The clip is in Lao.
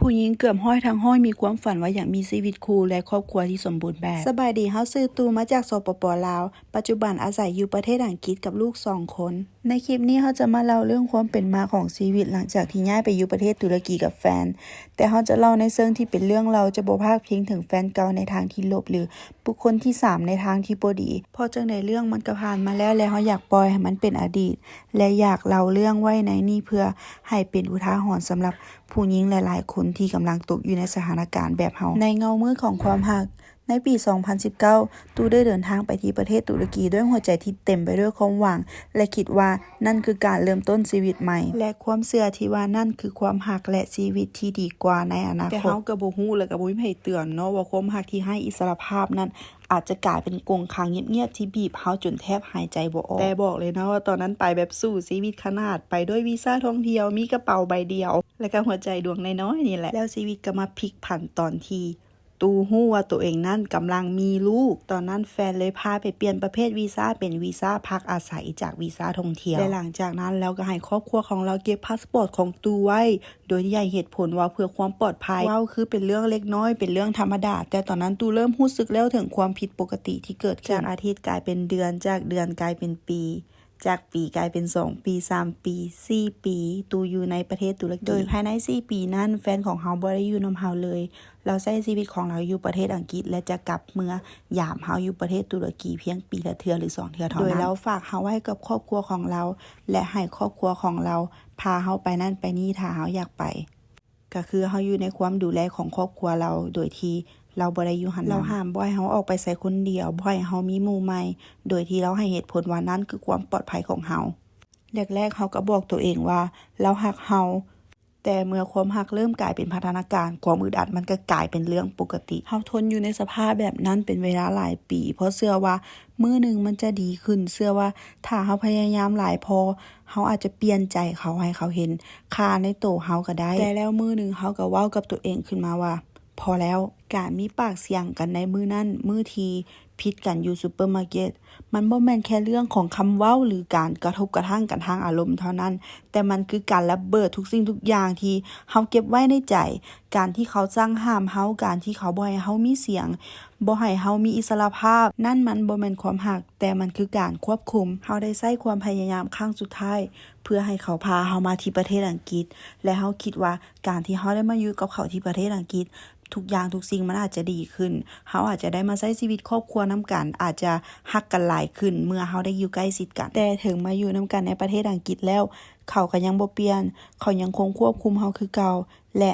ຜູ້ຍິງເກືອບຮ້ອຍທັງຮ້ອຍມີຄວາມຝັນວ່າຢາກມີຊີວິດຄູ່ ແລະ ຄອບຄົວທີ່ສົມບູນແບບ. ສະບາຍດີ, ເຮົາຊື່ຕູ ມາຈາກ ສປປ ລາວ, ປັດຈຸບັນອາໄສຢູ່ປະເທດອັງກິດກັບລູກສອງຄົນ. ໃນຄລິບນີ້ເຮົາຈະມາເລົ່າເລື່ອງຄວາມເປັນມາຂອງຊີວິດຫຼັງຈາກທີ່ຍ້າຍໄປຢູ່ປະເທດຕຸລະກີກັບແຟນ, ແຕ່ເຮົາຈະເລົ່າໃນເຊີງທີ່ເປັນເລື່ອງເລົ່າ, ຈະບໍ່ພາດພິງເຖິງແຟນເກົ່າໃນທາງທີ່ລົບ ຫຼື ບຸກຄົນທີສາມໃນທາງທີ່ບໍ່ດີ. ເພາະຈັ່ງໃດເລື່ອງມັນກໍຜ່ານມາແລ້ວ ແລະ ເຮົາຢາກປ່ອຍໃຫ້ມັນເປັນອະດີດ ແລະ ຢາກເລົ່າເລື່ອງໄວ້ໃນນີ້ເພື່ອໃຫ້ເປັນອຸທາຫອນສຳລັບຜູ້ຍິງຫຼາຍໆຄົນທີ່ກຳລັງຕົກຢູ່ໃນສະຖານະການແບບເຮົາ. ໃນເງົາມືດຂອງຄວາມຮັກ, ໃນປີສອງພັນສິບເກົ້າ ຕູໄດ້ເດີນທາງໄປທີ່ປະເທດຕຸລະກີດ້ວຍຫົວໃຈທີ່ເຕັມໄປດ້ວຍຄວາມຫວັງ ແລະ ຄິດວ່ານັ້ນຄືການເລີ່ມຕົ້ນຊີວິດໃໝ່ ແລະ ຄວາມເຊື່ອທີ່ວ່ານັ້ນຄືຄວາມຮັກ ແລະ ຊີວິດທີ່ດີກວ່າໃນອະນາຄົດ. ແຕ່ເຮົາກໍບໍ່ຮູ້ ແລະ ກໍບໍ່ມີໃຜເຕືອນເນາະ ວ່າຄວາມຮັກທີ່ໄຮ້ອິດສະຫຼະພາບນັ້ນ ອາດຈະກາຍເປັນກົງຂັງງຽບໆທີ່ບີບເຮົາຈົນແທບຫາຍໃຈບໍ່ອອກ. ແຕ່ບອກເລີຍເນາະວ່າຕອນນັ້ນໄປແບບສູ້ຊີວິດຂະໜາດ, ໄປດ້ວຍວີຊາທ່ອງທ່ຽວ, ມີກະເປົາໃບດຽວ ແລະ ກະຫົວໃຈດວງນ້ອຍໆນີ້ແຫຼະ. ແລ້ວຊີວິດກໍມາພິກຜັນຕອນທີ່ ຕູຮູ້ວ່າໂຕເອງນັ້ນກຳລັງມີລູກ. ຕອນນັ້ນແຟນເລີຍພາໄປປ່ຽນປະເພດວີຊາເປັນວີຊາພັກອາໄສຈາກວີຊາທ່ອງທ່ຽວ ແລະ ຫຼັງຈາກນັ້ນລາວກໍໃຫ້ຄອບຄົວຂອງລາວເກັບພາສປອດຂອງຕູໄວ້ ໂດຍທີ່ໃຫ້ເຫດຜົນວ່າເພື່ອຄວາມປອດໄພ. ເວົ້າຄືເປັນເລື່ອງເລັກນ້ອຍ, ເປັນເລື່ອງທຳມະດາ, ແຕ່ຕອນນັ້ນຕູເລີ່ມຮູ້ສຶກແລ້ວເຖິງຄວາມຜິດປົກກະຕິທີ່ເກີດຂຶ້ນ. ຈາກອາທິດກາຍເປັນເດືອນ, ຈາກເດືອນກາຍເປັນປີ, ຈາກປີກາຍເປັນສອງປີ, ສາມປີ, ສີ່ປີ, ຕູຢູ່ໃນປະເທດຕຸລະກີ. ໂດຍພາຍໃນສີ່ປີນັ້ນ ແຟນຂອງເຮົາບໍ່ໄດ້ຢູ່ນຳເຮົາເລີຍ. ລາວໃຊ້ຊີວິດຂອງລາວຢູ່ປະເທດອັງກິດ ແລະ ຈະກັບເມືອຍາມເຮົາຢູ່ປະເທດຕຸລະກີພຽງປີລະເທື່ອ ຫຼື ສອງເທື່ອເທົ່ານັ້ນ. ໂດຍລາວຝາກເຮົາໄວ້ກັບຄອບຄົວຂອງລາວ ແລະ ໃຫ້ຄອບຄົວຂອງລາວພາເຮົາໄປນັ້ນໄປນີ້ຖ້າເຮົາຢາກໄປ. ກໍຄືເຮົາຢູ່ໃນຄວາມດູແລຂອງຄອບຄົວລາວ ໂດຍທີ່ລາວບໍ່ໄດ້ຢູ່ຫັ້ນນຳ. ລາວຫ້າມບໍ່ໃຫ້ເຮົາອອກໄປໃສຄົນດຽວ, ບໍ່ໃຫ້ເຮົາມີໝູ່ໃໝ່, ໂດຍທີ່ລາວໃຫ້ເຫດຜົນວ່ານັ້ນຄືຄວາມປອດໄພຂອງເຮົາ. ແລກໆ ເຮົາກໍບອກໂຕເອງວ່າລາວຮັກເຮົາ, ແຕ່ເມື່ອຄວາມຮັກເລີ່ມກາຍເປັນພັນທະນາການ, ຄວາມອຶດອັດມັນກໍກາຍເປັນເລື່ອງປົກກະຕິ. ເຮົາທົນຢູ່ໃນສະພາບແບບນັ້ນເປັນເວລາຫຼາຍປີ, ເພາະເຊື່ອວ່າມື້ໜຶ່ງມັນຈະດີຂຶ້ນ, ເຊື່ອວ່າຖ້າເຮົາພະຍາຍາມຫຼາຍພໍ, ເຮົາອາດຈະປ່ຽນໃຈເຂົາໃຫ້ເຂົາເຫັນຄ່າໃນໂຕເຮົາກໍໄດ້. ແຕ່ແລ້ວມື້ໜຶ່ງເຮົາກໍເວົ້າກັບໂຕເອງຂຶ້ນມາວ່າ ພໍແລ້ວ. ການມີປາກສຽງກັນໃນມື້ນັ້ນ, ມື້ທີ່ຜິດກັນຢູ່ຊຸບເປີມາເກັດ, ມັນບໍ່ແມ່ນແຄ່ເລື່ອງຂອງຄຳເວົ້າ ຫຼື ການກະທົບກະທັ່ງກັນທາງອາລົມເທົ່ານັ້ນ, ແຕ່ມັນຄືການລະເບີດທຸກສິ່ງທຸກຢ່າງທີ່ເຮົາເກັບໄວ້ໃນໃຈ. ການທີ່ເຂົາສັ່ງຫ້າມເຮົາ, ການທີ່ເຂົາບໍ່ໃຫ້ເຮົາມີສຽງ, ບໍ່ໃຫ້ເຮົາມີອິດສະຫຼະພາບ, ນັ້ນມັນບໍ່ແມ່ນຄວາມຮັກ, ແຕ່ມັນຄືການຄວບຄຸມ. ເຮົາໄດ້ໃຊ້ຄວາມພະຍາຍາມຄັ້ງສຸດທ້າຍ ເພື່ອໃຫ້ເຂົາພາເຮົາມາທີ່ປະເທດອັງກິດ ແລະ ເຮົາຄິດວ່າການທີ່ເຮົາໄດ້ມາຢູ່ກັບເຂົາທີ່ປະເທດອັງກິດ, ທຸກຢ່າງທຸກສິ່ງມັນອາດຈະດີຂຶ້ນ. ເຮົາອາດຈະໄດ້ມາໃຊ້ຊີວິດຄອບຄົວນຳກັນ, ອາດຈະຮັກກັນຫຼາຍຂຶ້ນເມື່ອເຮົາໄດ້ຢູ່ໃກ້ຊິດກັນ. ແຕ່ເຖິງມາຢູ່ນຳກັນໃນປະເທດອັງກິດແລ້ວ, ເຂົາກໍຍັງບໍ່ປ່ຽນ, ເຂົາຍັງຄົງຄວບຄຸມເຮົາຄືເກົ່າ ແລະ